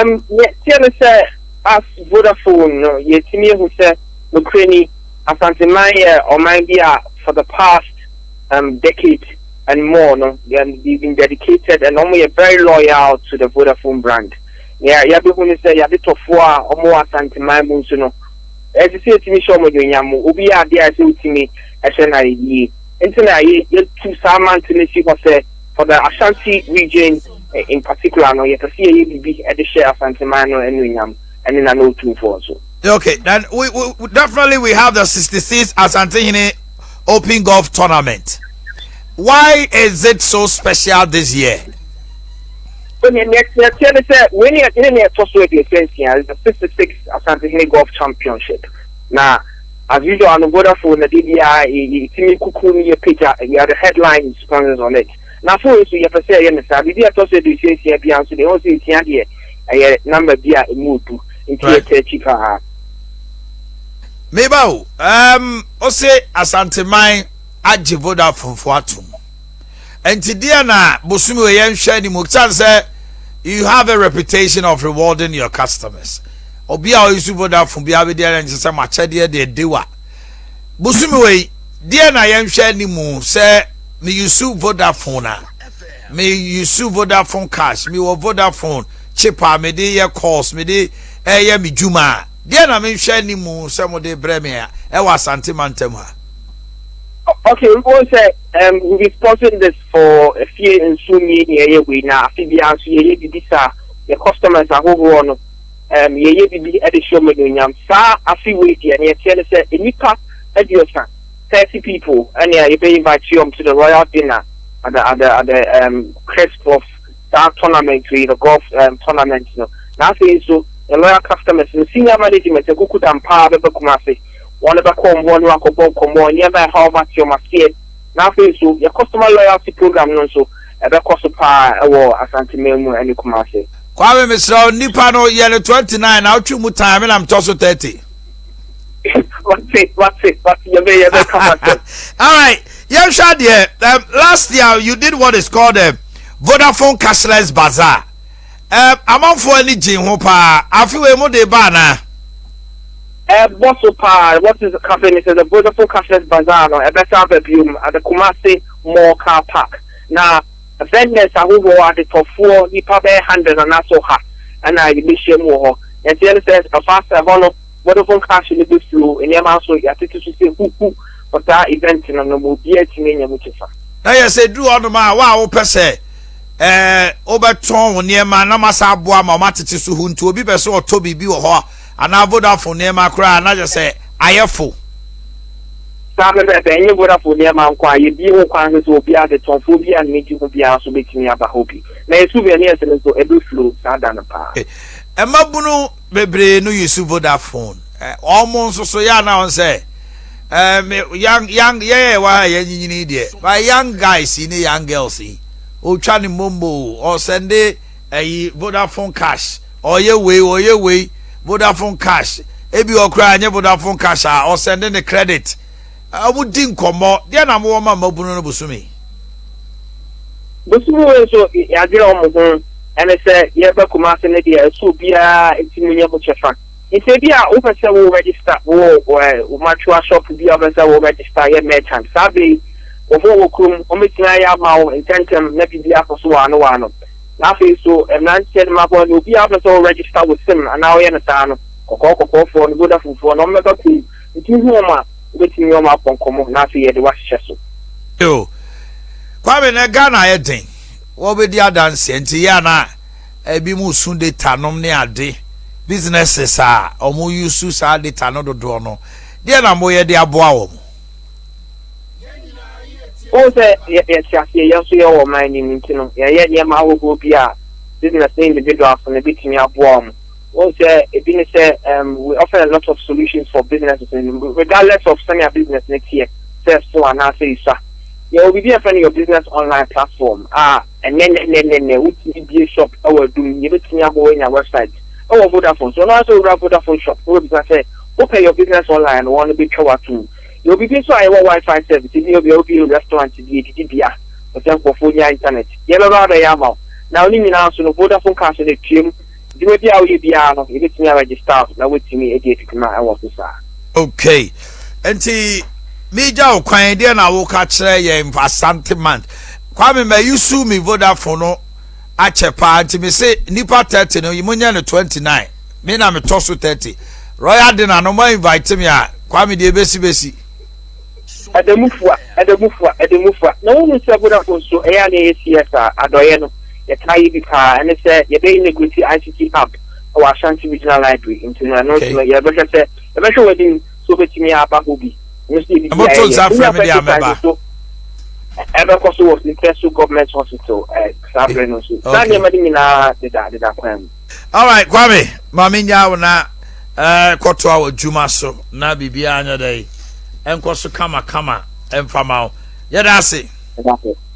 Yɛteɛ no sɛ as Vodafone no, yɛtumi ehu sɛ nokorɛ ni, Asanteman yɛ ɔman bi a for the past decade and more no, they've been dedicated and wɔn yɛ very loyal to the Vodafone brand. Nea yɛabɛhu ne sɛ yɛadetɔfoɔ a wɔwɔ Asanteman mu nso no, ɛsɛ sɛ yɛtumi hyɛ wɔn anuonyam. Obi yɛ adeɛ a ɛsɛ wotumi ɛhyɛ no ayɛ yie. Nti na yɛtu saa mante no si hɔ sɛ for the Ashanti Region in particular no, yɛpɛ sɛ yɛyɛ biribi de hyɛ Asanteman no anuonyam ɛne Nana Otumfoɔ nso. Okay, then we definitely we have the 66th Asantehene Open Golf Tournament. Why is it so special this year? Yɛteɛ ne sɛ wei ne ne ɛtɔ so 36, the 66 Asantehene Golf Championship. Na as usual no, Vodafone na de biara yɛtumi kuku no yɛ pagya. We are the headline sponsors on it. Na afei nso yɛpɛ sɛ ɛyɛ ne saa biribi a ɛtɔ so 36 biara nso deɛ, ɛwɔ sɛ nsia deɛ, ɛyɛ number bi a ɛmu odu, nti yɛtɛ akyi paa. Meba o, ose Asanteman agye Vodafone fo atom. Nti deɛ na bosomi wɔ yɛnhwɛ anim kyɛn sɛ you have a reputation of rewarding your customers. Obi a ɔyi so Vodafone bi abɛdi ɛna nkyɛn sɛ makyɛdeɛ deɛ dewa. Bosomi wɔ yi deɛ na yɛnhwɛ anim sɛ me use Vodafone a, me use Vodafone Cash, me wɔ Vodafone chip a me de yɛ calls, me de ɛyɛ me dwuma a, deɛ na menhwɛ anim sɛ mo de brɛ me a ɛwɔ Asante mantam ha? Okay, wɔn sɛ we be sponsoring this for efie nsuo nie na yɛyɛ wei, na afi biara nso yɛyɛ bibi saa yɛ customers ahodoɔ no, yɛyɛ bibi de hyɛ wɔn anuonyam. Saa afi wei deɛ, ne yɛteɛ ne sɛ nnipa 30, 30 people, ɛnea yɛbɛ invite them to the royal dinner at the crisp of saa tournament wei, the golf tournament no. Na afei nso the loyal customers no, senior management ekuku dam paa bɛbɛ Kumase, wɔn bɛkɔ wɔn hɔ ne wakɔbɔ nkɔmɔ, nneɛma ɛha wɔn ate wɔn aseɛ. Na afei nso yɛ customer loyalty program no nso ɛbɛkɔ so paa ɛwɔ Asanteman mu ɛne Kumase. Kwame, mesrɛ wo, nipa no yɛ no 29 na wotwe mu time na metɔ so 30. Wate, wate, wate, yɛbɛ kama sɛ. All right, yɛnhwɛ adeɛ. Last year you did what is called a Vodafone Cashless Bazaar. Amanfoɔ ani gye ho paa. Afe wei mo de ba anaa? Ɛbɔ so paa. What is happening is the Vodafone Cashless Bazaar no ɛbɛsa aba biom at the Kumasi Mall car park, na vendors ahodoɔ, adetɔfoɔ, nipa bɛyɛ 100 anaasɛ 100 ɛna yɛbɛhyia mu wɔ hɔ. Yɛteɛ no sɛ ɔfa sɛ hɔ no Vodafone Cash no bɛflow, nneɛma nso yɛatete so sɛ huhu for saa event no ma obiara tumi anya mu kyɛfa. Na yɛ sɛ duru hɔnom a, wo a wopɛ sɛ wobɛtɔn wo nneɛma na masa aboa ma ɔmatete so hu, nti obi pɛ sɛ ɔtɔ biribi wɔ hɔ anaa Vodafone nneɛma koraa na kyɛ sɛ ayɛ fo. Saa pɛpɛɛpɛ. Ɛnyɛ Vodafone nneɛma nko a yɛbie ho kwan sɛ obiara de tɔnfoɔ bi a ne gye ho biara nso bɛtumi aba hɔ bi, na yɛ souvenirs no nso ɛbɛflow saa da no paa. Mmabunu bebree no use Vodafone. Ɔmo nso so yɛ ana wɔn sɛ ɛɛ young young yɛyɛ wɔ ha, yɛn nyinyini deɛ, but young guys yi ne young girls yi, otwa ne momo, ɔsend ɛyi Vodafone Cash, ɔyɛ wei, ɔyɛ wei Vodafone Cash, ebi ɔkora anyɛ Vodafone Cash a, ɔsend ne credit. Ɔmo di nkɔmɔ deɛ na mo wɔ ma mmabunu no bosomi? Bosomi wei nso yɛadwene ɔmo ho ɛne sɛ yɛbɛ Kumase no deɛ, ɛsɛ obiara ɛtumi nyɛ mo kyɛfa. Nti ebi a wopɛ sɛ wo register wo matua shop bi a wopɛ sɛ wo register yɛ merchant, saa bere wɔfo wɔ kurom, wɔbɛtumi ayɛ ama wo ntɛntɛm na biribi akɔ so wɔ ano wɔ ano. Na afei so mmeranteɛ no mabɔ no, obi a wopɛ sɛ wo register wo SIM anaa woyɛ no saa no, kɔkɔɔ kɔkɔɔfoɔ no, Vodafonefoɔ no, wɔn bɛba kurom, nti wohu wɔn a, wobɛtumi wɔn akɔ nkɔmmɔ na afei yɛde wahyehyɛ so. Yo, Kwame, na Ghana ayɛ den, wɔbɛdi adanseɛ, nti yɛ ana ebi mu su data nom ne ade, businesses a wɔn use saa data no dodoɔ no deɛ, na moyɛ de aboa wɔn? Wɔn sɛ yɛte aseɛ, yɛn nso yɛwɔ ɔman no mu, nti no yɛyɛ nneɛma ahodoɔ bi a business ne individuals no ebitumi aboa wɔn. Wɔn sɛ ebi ne sɛ we offer a lot of solutions for businesses regardless of sɛnea business ne teɛ, sɛ so anaasɛ isa. Yɛwɔ biribi a yɛfrɛ no Your Business Online platform a ɛnɛ nɛ nɛ nɛ wotumi bie shop ɛwɔ Adum, yɛbɛtumi abɔ anya website ɛwɔ Vodafone so. Ɔno asɛ owura Vodafone shop na wɔbisa sɛ wopɛ Your Business Online no, wɔn no bɛtwa watom. Yɛwɔ biribi nso a yɛwɔ WiFi service. Ebi obi a obi restaurant bi, edidi bea, ɔsɛ nkurɔfoɔ nya internet, yɛbɛba abɛyɛ ama wo. Na ɔne nyinaa nso no, Vodafone Cash no etuam. Dwuma bi a woyɛ biara no, yɛbɛtumi aregister na woatumi adi adwuma ɛwɔ so saa. Okay, nti megya wo kwan, deɛ na woka kyerɛ yɛn Asante month? Kwame, ma yi mi Vodafone no akyɛ paa, nti me se nipa 30 no, monyɛ no 29. Me na metɔ so 30. Royal dinner no, mo invite me a, Kwame, deɛ bɛsi bɛsi. Ɛda fua, ɛda fua, ɛda fua. Na wɔn sɛ Vodafone so ɛyɛ a na ɛyɛ CSR adɔyɛ no, yɛtaa yɛ bi paa. Ɛne sɛ yɛbɛyɛ inaugurate ICT hub ɛwɔ Ashanti Regional Library, nti no ɛno nso no yɛbɛhwɛ sɛ yɛbɛhwɛ wɔ anim so wobɛtumi aba hɔ bi. Ɛno nso yɛ bibi a Ɛmoto nsa frɛ me deɛ a, mɛba. So ɛbɛkɔ so wɔ Nteso Government Hospital saa berɛ no nso. Saa nneɛma no nyinaa deda deda kwan mu. Alright, Kwame, maame nya wo na kɔtoa wɔ dwuma so na biribiara nyɛ dɛ ɛnkɔ so kamakama ɛmfama wo. Yɛda ase. Ɛda so.